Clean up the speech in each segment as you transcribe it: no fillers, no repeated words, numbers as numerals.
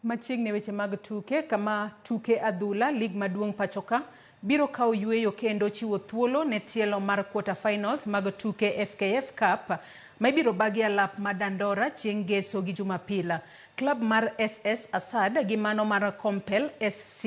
Machiegni weche mag tuke, kama tuke adhula lig maduong' pachoka biro kawo yueyo kendo chiwo thuolo ne tielo mar quarter finals mag tuke FKF Cup ma ibiro bagi alap ma Dandora chieng' Ngeso gi Jumapil. Klab mar SS Asad gi mano mar Kompel SC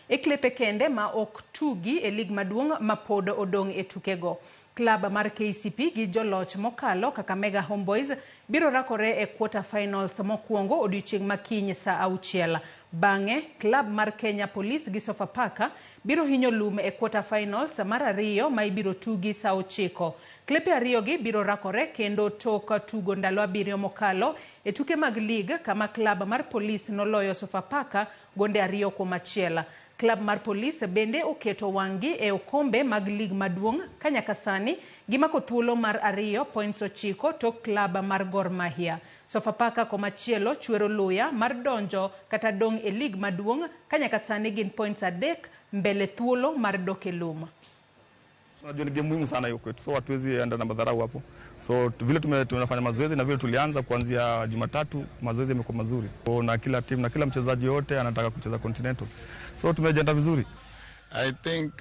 e klepe kende ma ok tugi e lig maduong' ma pod odong' e tukego. Klab mar KCP gi joloch mokalo Kakamega Homeboys biro rakore e quarter finals mokwongo odiochieng' ma kiny saa 6. Bang'e, klab mar Kenya Police gi Sofapaka biro hinyo lum e quarter finals mar ariyo ma ibiro tugi saa 9. Klepe ariyogi biro rakore kendo tok tugo ndalo 7 mokalo e tuke mag lig kama klab mar Police noloyo Sofapaka gonde 2-1. Klab mar Police bende oketo wang'gi e okombe mag lig maduong' ka nyaka sani gimako thuolo mar 2 points 9 tok klab mar Gor Mahia. Sofapaka komachielo chwero luya mar donjo kata dong' e lig maduong' ka nyaka sani gin points 3 mbele thuolo mar dok e lum. Unajua ni game muhimu sana hiyo kwetu, so hatuwezi enda na madharau hapo. So vile tunafanya mazoezi na vile tulianza kuanzia Jumatatu, mazoezi yamekuwa mazuri. So, na kila timu na kila mchezaji yote anataka kucheza Continental, so tumejiandaa vizuri. I think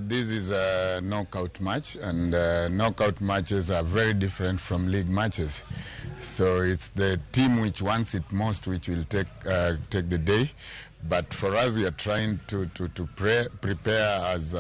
this is a knockout match, and knockout matches are very different from league matches. So it's the team which wants it most which will take the day. But for us, we are trying to prepare as